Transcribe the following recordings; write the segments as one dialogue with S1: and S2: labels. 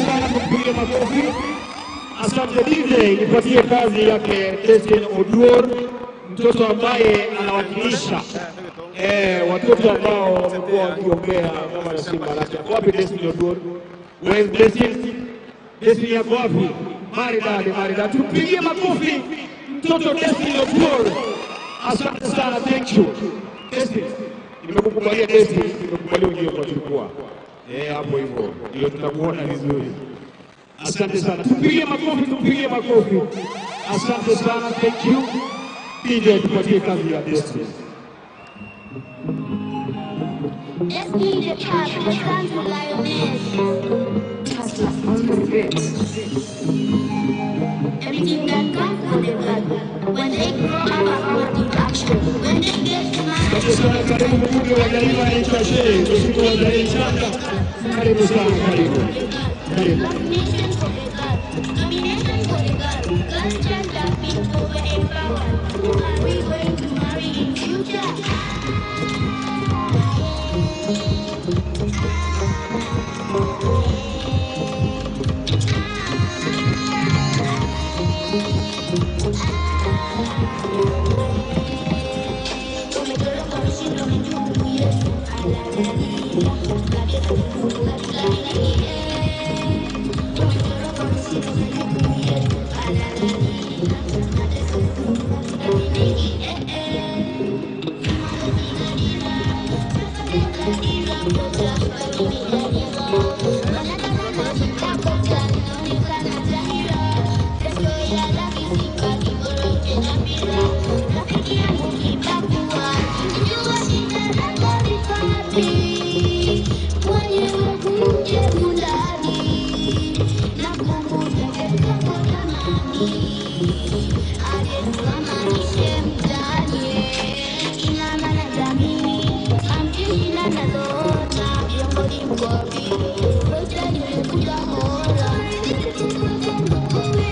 S1: sana, tumpigie makofi. Asante DJ, nipatie kazi yake Destin Oduor, mtoto ambaye anawakilisha watoto ambao wamekuwa wakiombea gavana Simba Arati. Ako wapi Destin Oduor? Where is Destin? Destin yako wapi? Maridadi, maridadi. Tumpigie makofi mtoto Destin Oduor. Asante sana, thank you. Destin, nimekukubalia Destin, nimekubalia uingie kwa jukwaa. Hapo hivyo ndio tutakuona vizuri. Asante sana, tupigie makofi, tupigie makofi. Asante sana, thank you. DJ, tupatie kazi ya Destiny.
S2: Destiny the Cat, the Santo Lioness.
S3: On the beat.
S2: Everything that comes from the blood. When they grow up, according to action. When they get mad,
S1: Asante sana, karibu mbunge wa Jariba NHRC, Mheshimiwa Zaid Chanda. Karibu sana, karibu. Karibu.
S2: Nomination for the girl. Nomination for the girl. Girl child that been over empowered. Who are we going to marry in future? Umetoroka mshindo mjuu Yesu alalalila Umetoroka mshindo mjuu Yesu alalalila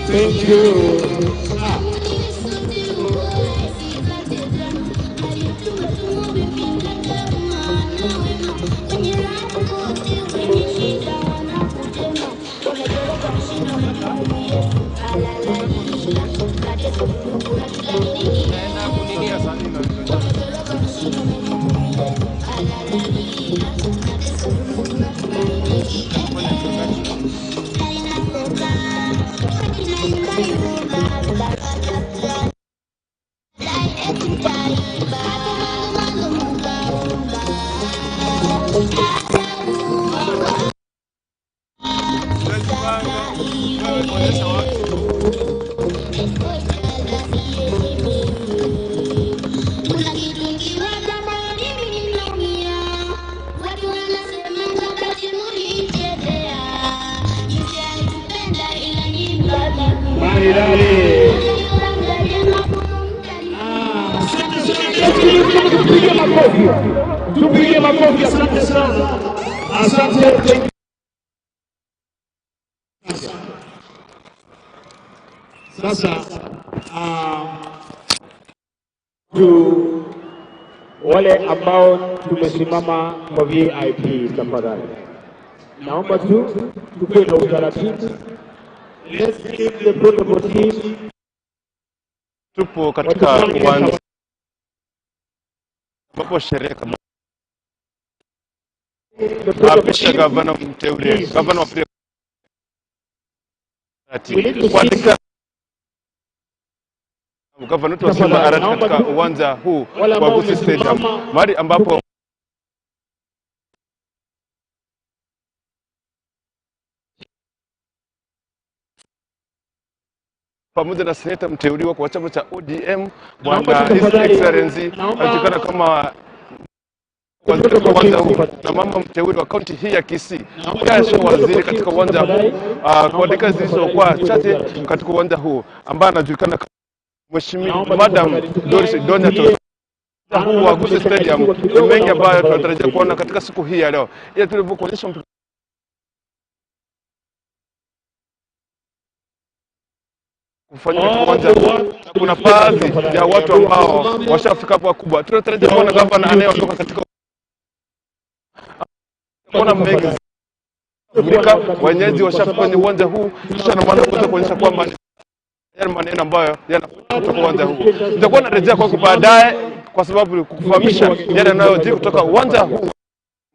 S1: Thank you. Ah,
S2: Kuna kitu nikiwaza moyoni mimi naumia. Watu wanasema wakati mulichezea. Jinsi alitupenda ila ni mbadala.
S1: Maridadi. Ah, asante sana Destiny, tupige makofi. Tupige makofi, asante sana. Asante, thank you. Sasa tu wale ambao tumesimama kwa VIP, tafadhali naomba tu tukuwe na utaratibu. Let's give the protocol team
S4: Tupo katika
S1: watupange
S4: uwanja ambapo sherehe kama
S1: the protocol
S4: apisha
S1: team.
S4: gavana mteule,
S1: Please.
S4: gavana wa pili
S1: We need to see
S4: kuandika gavana wetu wa Simba
S1: Tafadhali,
S4: Arati
S1: naomba
S4: katika
S1: tu
S4: uwanja huu
S1: wale
S4: wa
S1: ambao
S4: Gusii Stadium,
S1: wamesimama
S4: mahali ambapo pamoja na seneta mteuliwa kwa chama cha ODM
S1: Naomba
S4: bwana
S1: tu
S4: His
S1: tafadhali,
S4: Excellency
S1: naomba
S4: anajulikana kama
S1: the
S4: katika
S1: protocol
S4: uwanja
S1: team
S4: huu
S1: tafadhali.
S4: na mama mteuli wa kaunti hii ya Kisii
S1: Naomba
S4: pia
S1: tu the
S4: sio waziri
S1: protocol
S4: katika
S1: team
S4: uwanja huu
S1: tafadhali.
S4: kwa
S1: Naomba
S4: dakika
S1: tu tafadhali
S4: zilizokuwa
S1: tuwe na
S4: chache
S1: utaratibu.
S4: katika uwanja huu ambaye anajulikana kama Mheshimiwa
S1: Naomba tu
S4: Madam
S1: tafadhali
S4: Doris
S1: tukae,
S4: Donya
S1: tulie.
S4: huu
S1: Naona
S4: wa Gusii Stadium
S1: tumechanganyikiwa
S4: ni
S1: kidogo,
S4: mengi
S1: naomba
S4: ambayo
S1: tafadhali
S4: tunatarajia kuona
S1: tutulie.
S4: katika siku hii ya leo, ila tulivyokuonyesha kufanyika katika
S1: All
S4: uwanja
S1: the
S4: huu,
S1: ones
S4: na kuna
S1: tulie
S4: baadhi ya
S1: tafadhali.
S4: watu
S1: Niambiwa
S4: ambao
S1: msimame,
S4: washafika hapo wakubwa. Tunatarajia kuona
S1: naomba
S4: gavana
S1: mute.
S4: anayeondoka katika kuona mengi
S1: Tafadhali.
S4: Afrika wenyeji washafika kwenye uwanja huu, kisha na maana kuweza kuonyesha kwamba yale maneno ambayo yanakutoka kutoka uwanja huu. Nitakuwa narejea kwako baadaye, kwa sababu kukufahamisha yale yanayojiri kutoka uwanja huu.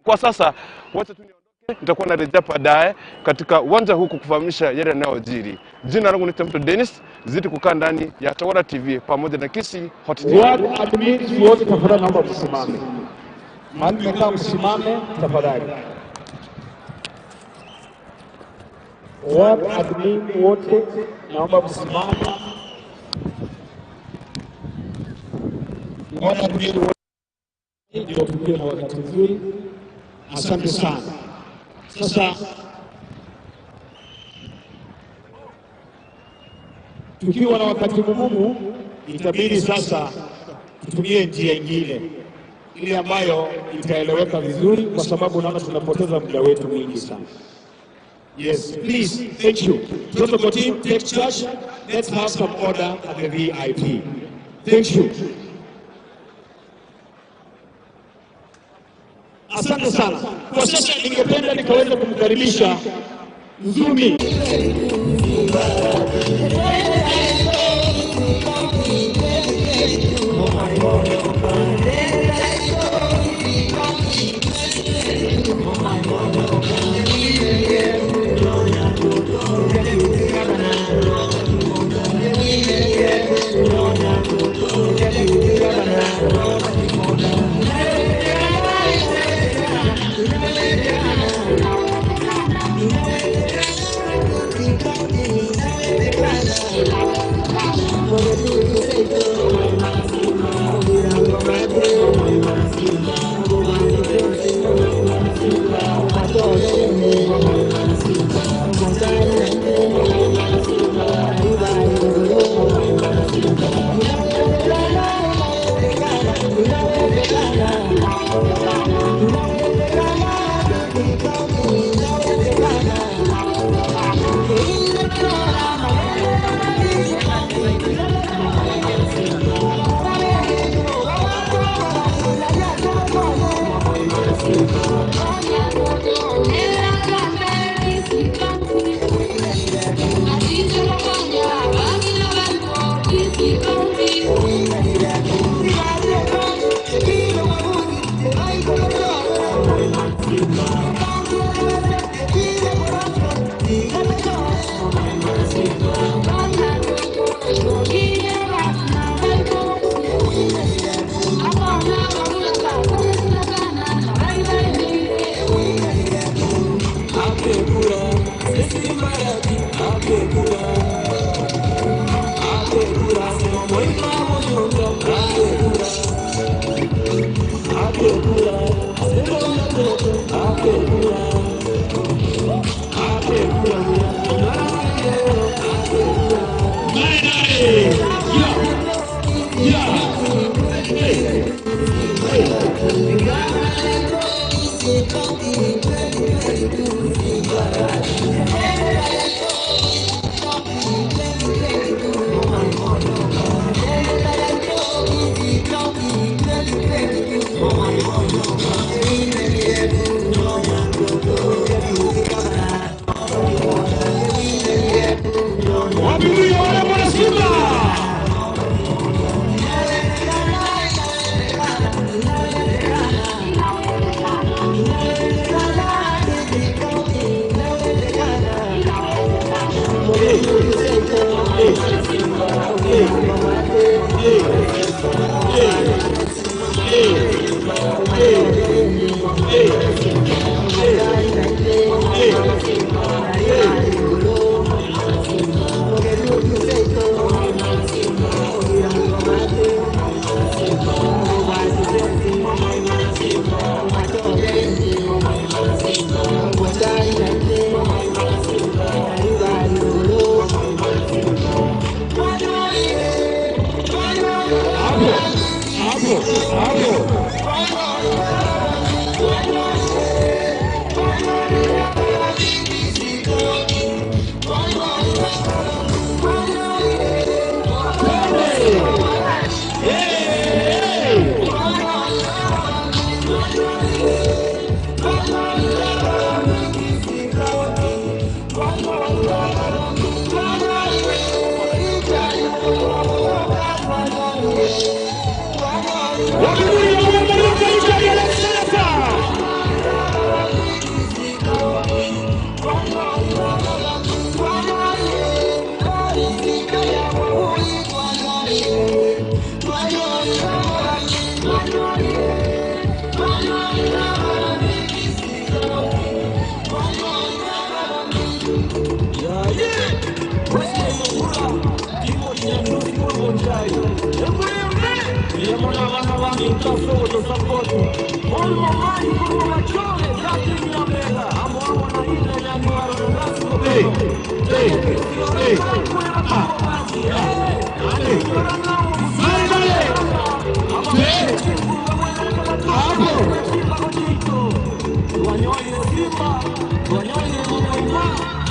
S4: Kwa sasa wacha tu niondoke, nitakuwa narejea baadaye katika uwanja huu kukufahamisha yale yanayojiri. Jina langu ni Mto Dennis, zidi kukaa ndani ya Tawala TV pamoja na Kisii Hot TV.
S1: Ward admins wote tafadhali, naomba msimame mahali mmekaa, msimame tafadhali. Ward admin wote naomba msimame. Ward admin wote ndio tukiwe na wakati mzuri. Asante sana. Sasa tukiwa na wakati mgumu, itabidi sasa tutumie njia ingine ile ambayo itaeleweka vizuri, kwa sababu naona tunapoteza muda wetu mwingi sana. Yes, please, thank you. Protocol team, take charge. Let's have some order at the VIP. Thank you. Asante sana. Kwa sasa ningependa nikaweza kumkaribisha Nzumi. Wapigie wale wana Simba. Hapo, hapo, hapo.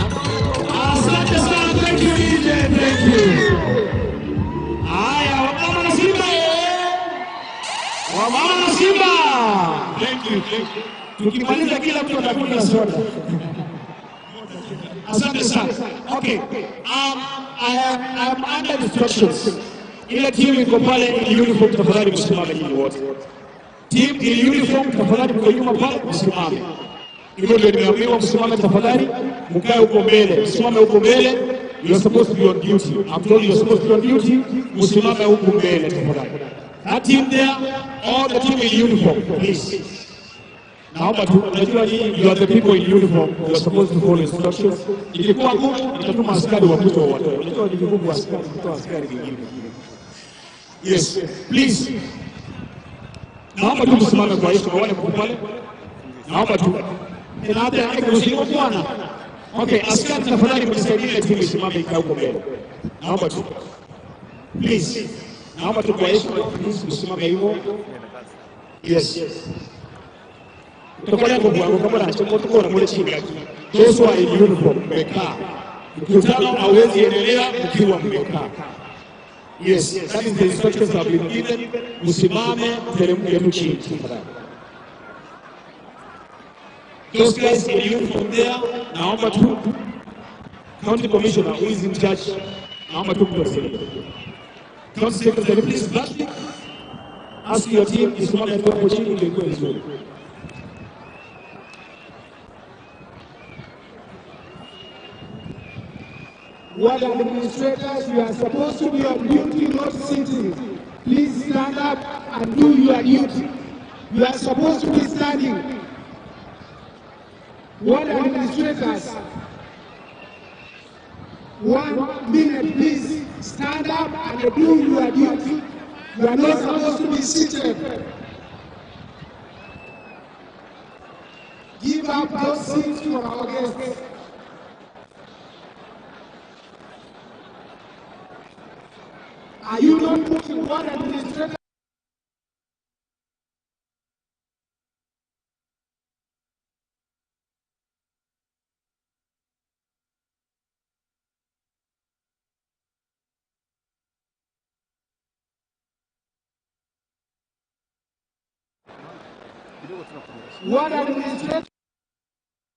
S1: Asante sana, thank you DJ, thank you. Haya, wamama na Simba. Wamama na Simba. Thank you, thank you. Tukimaliza kila mtu atakunywa soda. Asante sana. Okay. I am under instructions. Ile timu iko pale in uniform, tafadhali msimame nyinyi wote. Team in uniform, tafadhali mko nyuma pale msimame. Hivyo ndio nimeambiwa msimame tafadhali, mkae huko mbele, msimame huko mbele. You are supposed to be on duty. I'm told you are supposed to be on duty. Msimame huko mbele tafadhali. That team there, all the team in uniform, please. Naomba tu, unajua nyinyi you are the people in uniform, you are supposed to follow instructions. Ikikuwa ngumu, nitatuma askari wakuje wawatoe. Unajua ni vigumu askari kutoa askari wengine. Yes, please. Naomba tu msimame kwa heshima, wale mko pale. Naomba tu. Ninaomba kusimu bwana. Okay, askari tafadhali mnisaidie ile timu isimame ikae huko mbele. Naomba tu. Please. Naomba tu kwa heshima, please msimame hivyo. Yes. Tutakuwa kwa bwangu kama na chomoto kwa mule chini. Those who are in uniform mmekaa. Mkutano hauwezi endelea mkiwa mmekaa. Yes, that is the instructions have been given. Msimame, teremke tu chini. Those guys in uniform there, naomba tu County Commissioner who is in charge, naomba tu mtusaidie. County Secretary, please Patrick, ask your team isimame tu hapo chini ndio ikuwe vizuri.
S5: Ward administrators, you are supposed to be on duty, not sitting. Please stand up and do your duty. You are supposed to be standing. Ward administrators, 1 minute, please stand up and do your duty. You are not supposed to be seated. Give up those seats for our guests. Are you not putting one administrator? One administrator,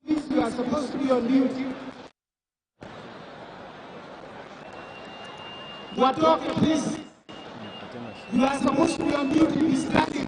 S5: please, you are supposed to be on duty. Watoke, please. You are supposed to be on duty, be standing.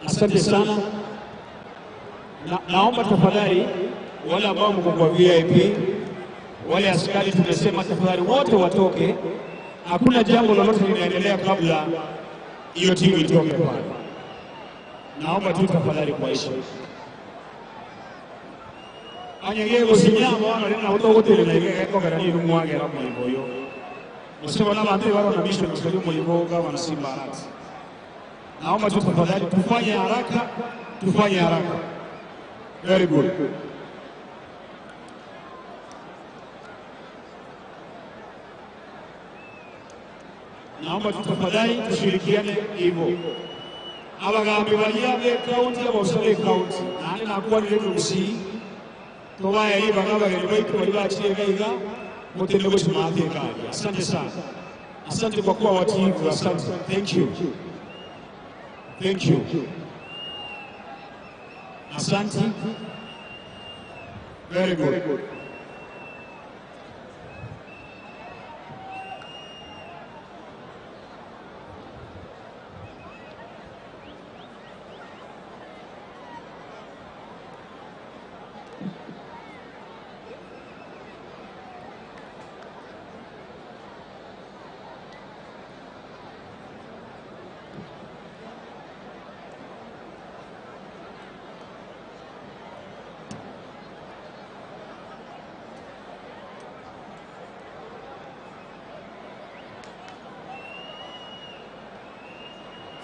S1: Asante sana. Naomba tafadhali wale ambao mko kwa VIP, wale askari tumesema tafadhali wote watoke. Hakuna jambo lolote linaendelea kabla hiyo timu itoke pale. Naomba tu tafadhali kwa heshima. Anyegego sinyama wana lena utogote na igeko kana ni rumwage na muliboyo. Musema na bantu baro na mission musali mulibo kama Simba Arati. Naomba tu tafadhali tufanye haraka, tufanye haraka. Very good. Naomba tu tafadhali tushirikiane hivyo. Abagambi balia county abosale county. Nani nakuwa ni letu msi. Toba yali bagaba gani baitu walibaachie gaiga mutende goshima kaji. Asante sana. Asante kwa kuwa watiifu. Asante. Thank you. Thank you. Asante. Very good.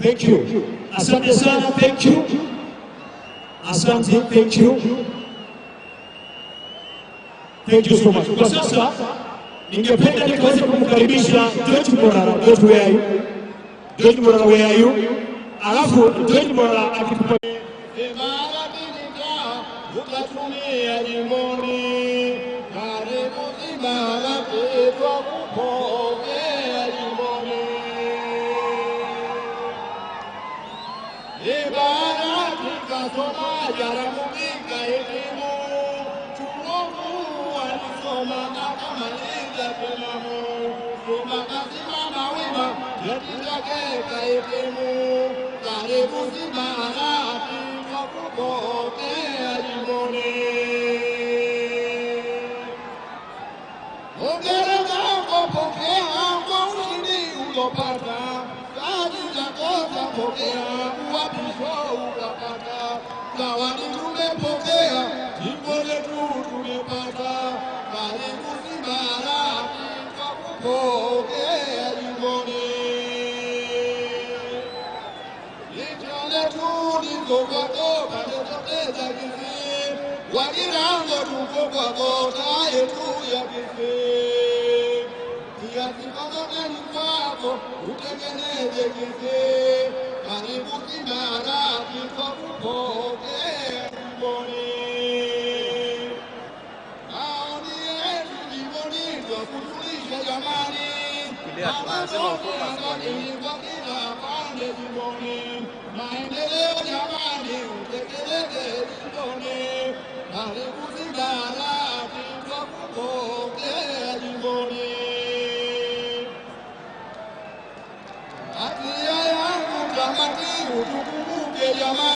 S1: Thank you. Asante sana, thank you. Asante, thank you. Thank you so much. Kwa sasa ningependa nikaweze kumkaribisha George Morara. George, where are you? George Morara, where are you? Alafu George Morara akitupa
S6: ukatumia jimboni, karibu Simba twakupokea jimboni. Ibaraki kasoma Jaramogi kahitimu, chuo kikuu alisoma akamaliza timamu, Suma kasimama wima cheti chake kahitimu, karibu Simba twakupokea jimboni. Hongera zako pokea kwa ushindi ulopata, taji zako zapokea uapisho ukapata, zawadi tumepokea jimbo letu tumepata, karibu Simba twakupokea jimboni. Jicho letu liko kwako pande zote za Kisii, Wagirango tuko kwako taa yetu ya Kisii. Kiasi ni kwako utengeneze Kisii, karibu Simba twakupokea jimboni. Maoni yetu jimboni twakujulisha jamani, kwa kila pande jimboni, maendeleo jamani utekeleze jimboni, karibu Simba twakupokea jimboni. Hatia yangu tamati utukumbuke jamani.